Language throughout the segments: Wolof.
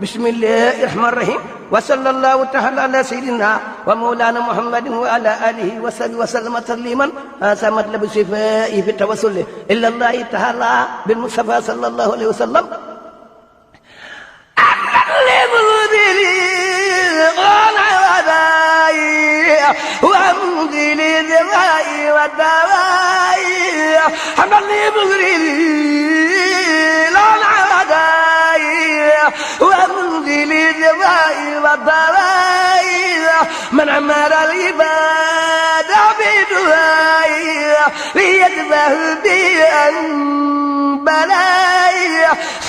بسم الله الرحمن الرحيم وصلى الله تعالى على سيدنا ومولانا محمد وعلى آله وصحبه وسلم تسليما. هذا مطلب شفائي في التوسل إلى الله تعالى بالمصطفى صلى الله عليه وسلم. وامضي للدماء والدواء حمدا لمغرر لنا وداء وامضي للدماء والدواء من عمر العباد بدعاء ليذبح بأن بلاء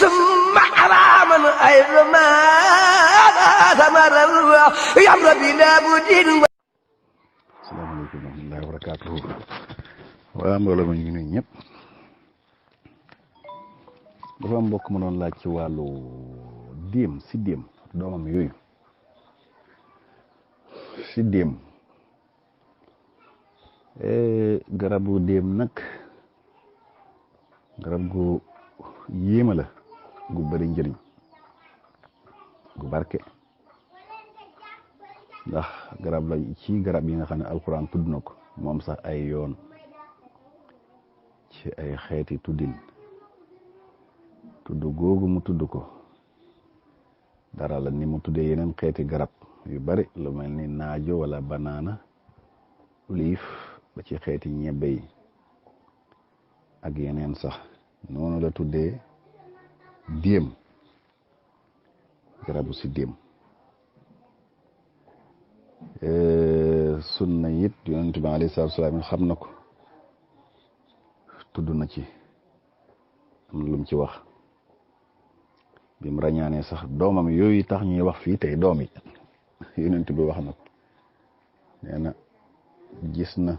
ثم حراما أيضا ثمر يمر بلا بدين. asalaamaaleykum wa rahmatullahi wa barakaatuhu. waa mbooloo ma ñu nuyu ñëpp. dafa am mbokk ma doon laaj ci wàllu déem si déem doomam yooyu si déem garabu déem nag garab gu yéema la gu bari njëriñ gu barke ndax garab la ci garab yi nga xam ne alxuraan tudd na ko moom sax ay yoon ci ay xeeti tuddin tudd googu mu tudd ko dara la ni mu tuddee yeneen xeeti garab yu bari lu mel ni naajo wala banaana olive ba ci xeeti ñebbe yi ak yeneen sax noonu la tuddee déem garabu si déem sunna it yonent bi alayhi salaatu wa salaam xam na ko tudd na ci am na lu mu ci wax bi mu ràññaanee sax doomam yooyu tax ñuy wax fii tey doom yi yonent bi wax na ko nee na gis na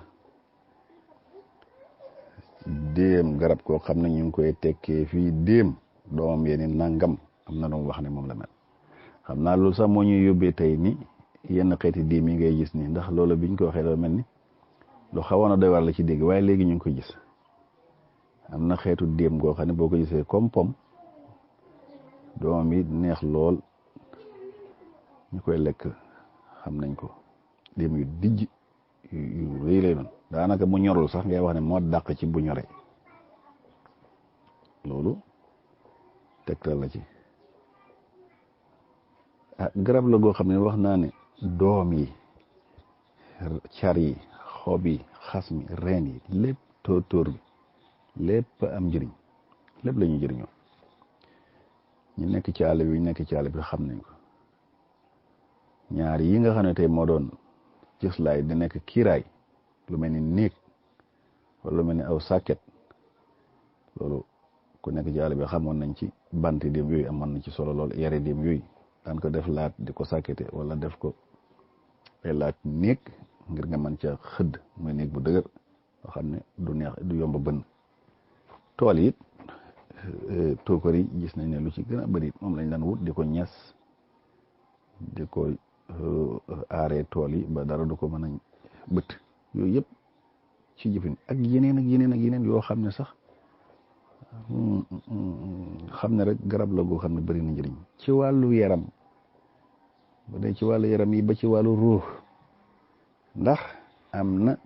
déem garab koo xam ne ñu ngi koy tekkee fii déem doomam yéeni nangam am na lu mu wax ne moom la mel xam naa loolu sax moo ñuy yóbbee tey ni yenn xeeti déem yi ngay gis nii ndax loolu biñ ko waxee dafa mel ni lu xawoon a doy war la ci dégg waaye léegi ñu ngi koy gis am na xeetu déem goo xam ne boo ko gisee comme pom doomam yi neex lool ñu koy lekk xam nañ ko déem yu dijj yu rëy lay doon daanaka mu ñorul sax ngay wax ne moo dàq ci bu ñoree loolu tegtal la ci garab la goo xam ne wax naa ne doom yi car yi xob yi xas mi reen yi lépp tóor bi lépp am njëriñ lépp la ñuy jëriñoo ñu nekk ci àll bi xam nañ ko ñaar yi nga xam ne tey moo doon cëslaay di nekk kiiraay lu mel ni néeg wala lu mel ni aw sàkket loolu ku nekk ci àll bi xamoon nañ ci banti déem yooyu amoon na ci solo lool yare déem yooyu daan ko def laat di ko sàkkete wala def ko ay laat néeg ngir nga mën ca xëdd muy néeg bu dëgër boo xam ne du neex du yomb bënn tool yi tookar yi gis nañ ne lu ci gën a bëri moom lañ daan wut di ko ñes di ko aaree tool yi ba dara du ko mën a bët yooyu yëpp ci jëfin ak yeneen yoo xam ne sax xam ne rek garab la goo xam ne bëri na njëriñ ci wàllu yaram bu dee ci wàllu yaram yi ba ci wàllu ruux ndax am na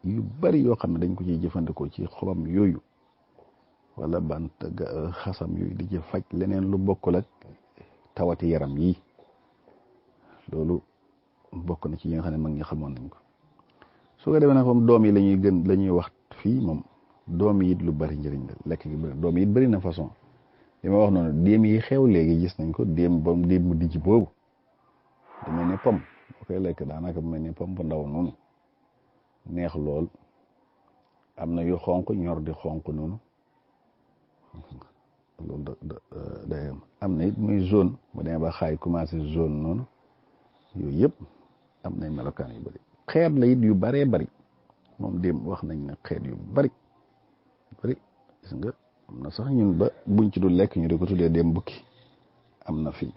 yu bari yoo xam ne dañ ko ciy jëfandikoo ci xobam yooyu wala bant xasam yooyu di ci faj leneen lu bokkul ak tawati yaram yi loolu bokk na ci yi nga xam ne mag ñi xamoon nañ ko su ko defee nag moom doom yi la ñuy wax fii moom doom yi it lu bari njëriñ la lekk gi bëri doom yi it bëri na façon li ma wax noonu déem yi xew léegi gis nañ ko déem mu dijj boobu da mel ni pom boo koy lekk daanaka mu mel ni pom bu ndaw noonu neex lool am na yu xonq ñor di xonq noonu loolu day am na it muy jaune bu demee ba xaay commencé jaune noonu yooyu yëpp am nañ melokaan yu bëri xeet la it yu bëree bëri moom déem wax nañ ne xeet yu bëri gis nga am na sax ñun ba buñ ci du lekk ñu di ko tuddee déem bukki am na fii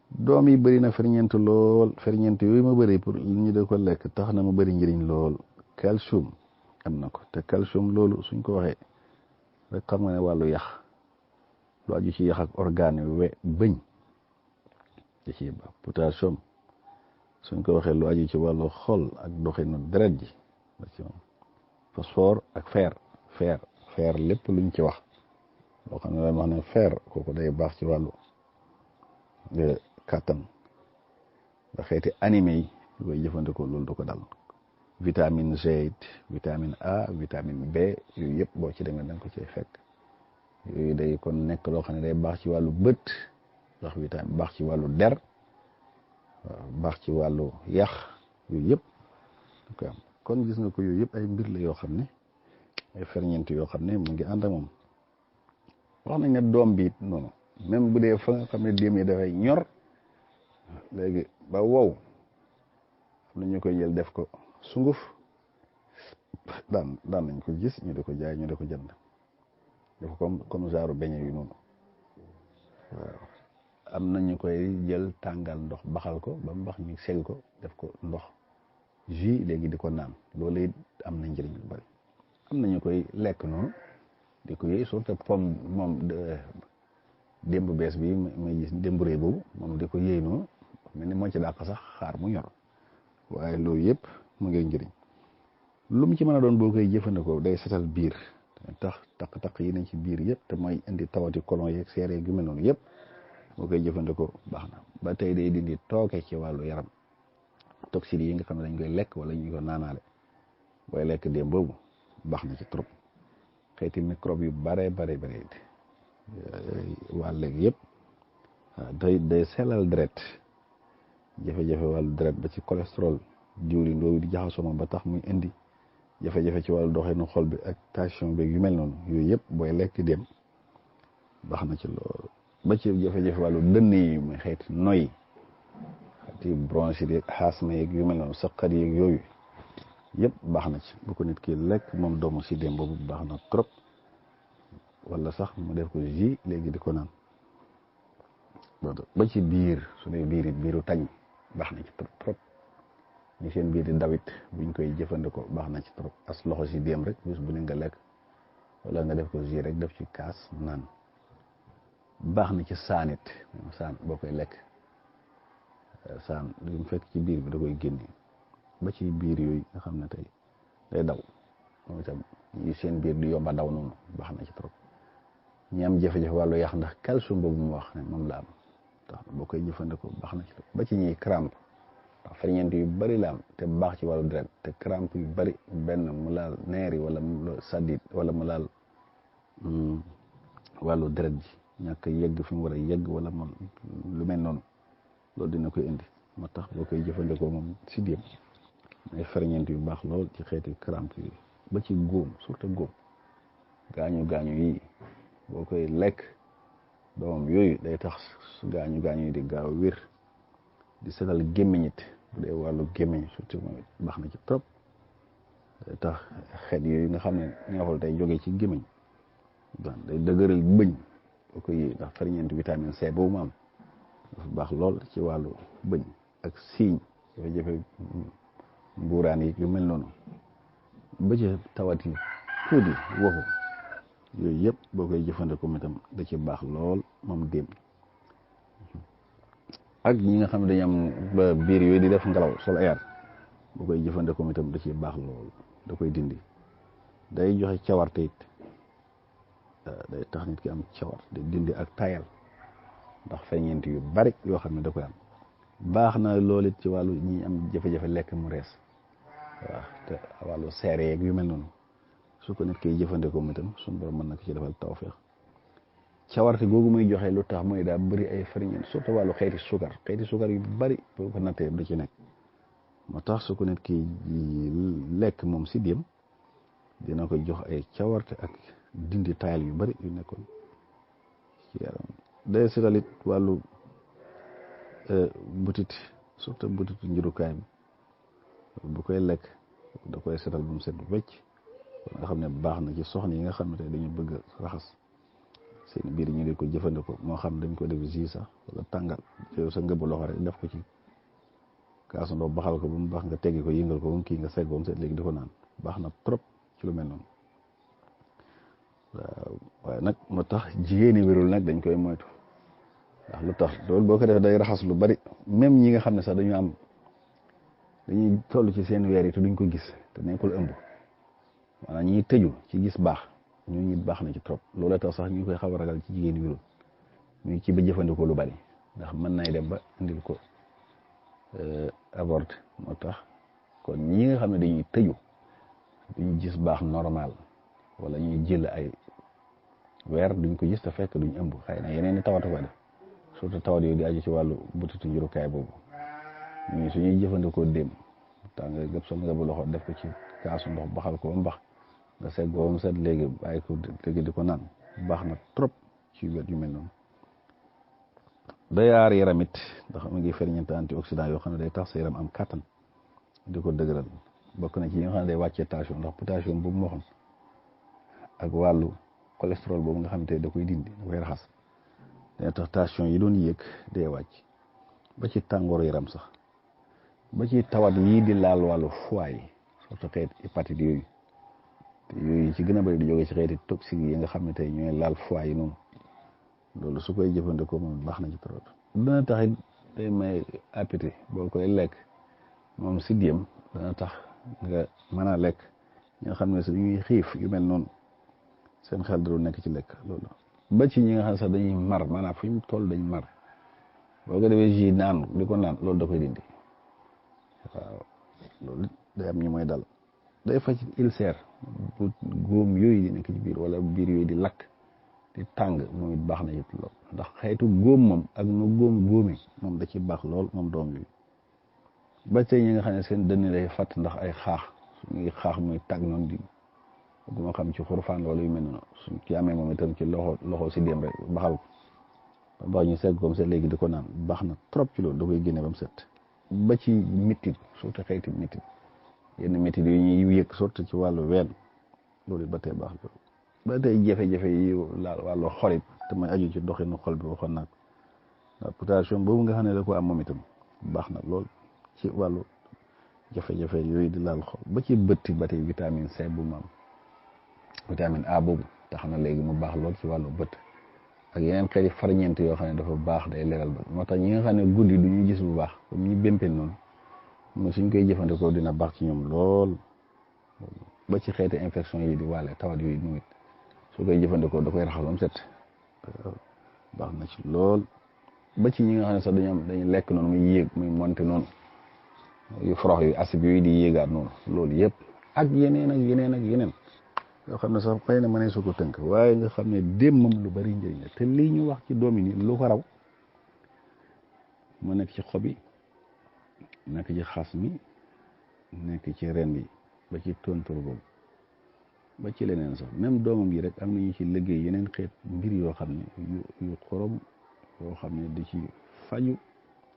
doom yi bëri na ferñeent lool ferñeent yooyu ma bëri pour ñu di ko lekk tax na ma bëri njëriñ lool calcium am na ko te calcium loolu suñ ko waxee rek xam nga ne wàllu yax lu aju ci yax ak organe bëñ da ciy baax. potassium suñ ko waxee lu aju ci wàllu xol ak doxinu deret ji phosphore ak fer lépp luñ ci wax loo xam ne dañ wax ne fer kooku day baax ci wàllu kàttan da xeeti animé yi lu koy jëfandikoo loolu du ko dal. vitamine G, vitamine A, vitamine B yooyu yëpp boo ci demee da nga ko cay fekk yooyu day kon nekk loo xam ne day baax ci wàllu bët ndax vitamine baax ci wàllu der baax ci wàllu yax yooyu yëpp da koy am. kon gis nga ko yooyu yëpp ay mbir la yoo xam ne ay ferñeent yoo xam ne mu ngi ànd ak moom. wax nañ ne doom bi noonu même bu dee fa nga xam ne déem yi dafay ñor léegi ba wow am na ñu koy jël def ko sunguf daan nañ ko gis ñu di ko jaay ñu di ko jënd def ko comme genre beñe yu noonu waaw. am na ñu koy jël tàngal ndox baxal ko ba mu bax ñu segg ko def ko ndox jus léegi di ko naan loolu it am na njëriñ lu bari. am na ñu koy lekk noonu di ko yëy surtout pomme moom démb bees bi may gis démb réy boobu moom di ko yëy noonu mel ni moo ci dàq sax xaar mu ñor waaye loolu yëpp mu ngi njëriñ. lu mu ci mën a doon boo koy jëfandikoo day setal biir tax taq-taq yi nañ ci biir yëpp te mooy indi tawati colon yeeg seere yu mel noonu yëpp boo koy jëfandikoo baax na. ba tey day dindi tooke ci wàllu yaram toxines yi nga xam ne dañ koy lekk wala ñu ko naanaale booy lekk démb boobu baax na ci trop. xeeti microbe yu bare waa léegi yëpp day sellal deret jafe-jafe wàllu deret ba ci cholestérol diwlin loolu di jaxasoo moom ba tax muy indi jafe-jafe ci wàllu doxinu xol bi ak tension bi yu mel noonu yooyu yëpp booy lekk dem baax na ci loolu. ba ci jafe-jafe wàllu dënn yi muy xeeti noy xeeti bronchite yeeg asthme yeeg yu mel noonu saqat yeeg yooyu yëpp baax na ci bu ko nit ki lekk moom doomu si dem boobu baax na trop wala sax mu def ko jus léegi di ko naan. ba ci biir su dee biir it biiru tañ baax na ci trop ñu seen biir di dawit buñ koy jëfandikoo baax na ci trop as loxo si dem rek bis bu ne nga lekk wala nga def ko jus rek def ci kaas naan. baax na ci saanit saan boo koy lekk saan lu mu fekk ci biir bi da koy génne ba ci biir yooyu nga xam ne tey day daw moom itam ñu seen biir di yomba daw noonu baax na ci trop. ñi am jafe-jafe wàllu yàq ndax calcium boobu mu wax ne moom la am tax boo koy jëfandikoo baax na ci trop. ba ci ñuy crampe ndax ferñeent yu bari la am te baax ci wàllu deret te crampe yu bari benn mu laal neer yi wala mu saddit wala mu laal wàllu deret ji ñàkk yegg fi mu war a yegg wala moom lu mel noonu loolu dina koy indi moo tax boo koy jëfandikoo moom si déem ay ferñeent yu baax lool ci xeeti crampe yi. ba ci góom surtout góom gaañu yi boo koy lekk doomam yooyu day tax gaañu yi di gaaw a wér di setal gémmiñit bu dee wàllu gémmiñ surtout moom baax na ci trop day tax xeet yooyu nga xam ne neexul tey jógee ci gémmiñ day dëgëral bëñ boo koy ndax ferñeent vitamine C boobu mu am dafa baax lool ci wàllu bëñ ak siiñ jafe-jafe mbuuraan yi yu mel noonu ba ci tawati tuuti waxu yooyu yëpp boo koy jëfandikoo itam da ci baax lool moom déem. ak ñi nga xam ne dañu am ba biir yooyu di def ngelaw sol air boo koy jëfandikoo itam da ciy baax lool da koy dindi day joxe cawarte it day tax nit ki am cawar day dindi ak tayal ndax feññeent yu bari yoo xam ne da koy am. baax na loolu it ci wàllu ñi am jafe-jafe lekk mu rees waaw te wàllu seere yeeg yu mel noonu su ko nit koy jëfandikoo mu itam suñu borom mën na ko ci defal tawfeex. cawarte googu muy joxe lu tax mooy daa bëri ay ferñeent surtout wàllu xeeti sukar yu bari boo ko nattee da ci nekk moo tax su ko nit ki lekk moom si déem dina ko jox ay cawarte ak dindi tayal yu bari yu nekkoon ci yaram. day setalit wàllu butit surtout butitu njurukaay bi bu koy lekk da koy setal bu mu set wecc nga xam ne baax na ci soxna yi nga xam ne tey dañu bëgg a raxas seen biir ñu di ko jëfandikoo moo xam dañ ko def jus sax wala tàngal yow sa ngëbu loxo rek def ko ci kaasu ndox baxal ko ba mu baax nga teggi ko yëngal ko ba mu kii nga segg ba mu set léegi di ko naan baax na trop ci lu mel noonu. waaw waaye nag moo tax jigéeni wérul nag dañ koy moytu ndax lu tax loolu boo ko defee day raxas lu bari même ñi nga xam ne sax dañuy toll ci seen weer yi te duñ ko gis te nekkul ëmb maanaam ñiy tëju ci gis baax ñooñu it baax na ci trop loolu tax sax ñu koy xaw a ragal ci jigéeni wérul ñu ci ba jëfandikoo lu bari ndax mën nay dem ba indil ko avorté moo tax kon ñi nga xam ne dañuy tëju duñ gis baax normal wala ñuy jël ay weer duñ ko gis te fekk duñ ëmb xëy na yeneen i tawata ko def surtout tawat yooyu di aju ci wàllu butitu njurukaay boobu ñii suñuy jëfandikoo déem taa nga gëb sa ngabu loxo def ko ci kaasu ndox baxal ko ba mbax nga segg ko ba mu set léegi bàyyi ko léegi di ko naan baax na trop ci wet yu mel noonu day aar yaram it ndax mu ngi ferñeent antioxydant yoo xam ne day tax sa yaram am kattan di ko dëgëral bokk na ci yi nga xam ne day wàccee tension ndax potassium boobu moo xam ak wàllu cholestérol boobu nga xam ne da koy dindi da koy raxas dina tax tension yi doon yëg day wàcc ba ci tàngooru yaram sax ba ci tawat yii di laal wàllu foie yi surtout xeet hépatite yooyu te yooyu ci gën a bëri di jóge ci xeeti toxique yi nga xam ne tey ñooy laal foie yi noonu loolu su koy jëfandikoo moom baax na ci trop dana tax it day may appétit boo koy lekk moom si diem dana tax nga mën a lekk ñi nga xam ne dañuy xiif yu mel noonu seen xel da doon nekk ci lekk loolu ba ci ñi nga xam ne sax dañuy mar maanaam fu ñu toll dañ mar boo ko defee jus naan di ko naan loolu da koy dindi waaw loolu day am ñu mooy dal day faj ulcère bu góom yooyu di nekk ci biir wala biir yooyu di lakk di tàng moom it baax na it lool ndax xeetu góom moom ak nu góomee moom da ci baax lool moom doom yooyu ba tey ñi nga xam ne seen dënn day fatt ndax ay xaax suñuy xaax muy tàgg noonu di bu ma xam ci xurfaan wala yu mel noonu suñ ci amee moom itam ci loxo si dem rek baxal ko ba ñu segg comme set léegi di ko naan baax na trop ci loolu da koy génne ba mu set ba ci métit surtout xeeti métit yenn métit yi ñuy yëg surtout ci wàllu ween loolu ba tey baax loolu ba tey jafe-jafe yi laal wàllu xolit te may aju ci doxinu xol bi waxoon naa ko ndax potassium boobu nga xam ne da ko am moom itam baax na lool ci wàllu jafe-jafe yooyu di laal xol ba ci bëtti ba tey vitamine C bu mu am vitamine A boobu tax na léegi mu baax lool ci wàllu bët ak yeneen xeeti farñeent yoo xam ne dafa baax day leeral bët moo tax ñi nga xam ne guddi du ñu gis bu baax comme ñu bémpeen noonu mo suñ koy jëfandikoo dina baax ci ñoom lool ba ci xeeti infection yi di wàlle tawat yooyu nu it su koy jëfandikoo da koy raxas ba mu set baax na ci lool ba ci ñi nga xam ne sax dañu lekk noonu muy yéeg muy monte noonu yu forox yu acide yooyu di yéegaat noonu loolu yëpp ak yeneen ak yeneen ak yeneen yoo xam ne sax xëy na mënee su ko tënk waaye nga xam ne démmam lu bari njëriñ la te lii ñu wax ci doom yi ni lu ko raw mu nekk ci xob yi nekk ci xas mi nekk ci ren yi ba ci tontur boobu ba ci leneen sax même doomam yi rek am nañu ci liggéey yeneen xeet mbir yoo xam ne yu xorom yoo xam ne di ci faju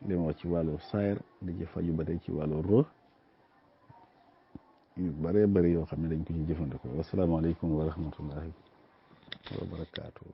li ma wax ci wàllu saayar di ci faju ba tey ci wàllu ruux yu bëree bëri yoo xam ne dañ ko ci jëfandikoo wasalaamaaleykum wa rahmatullahi wa barakaatu.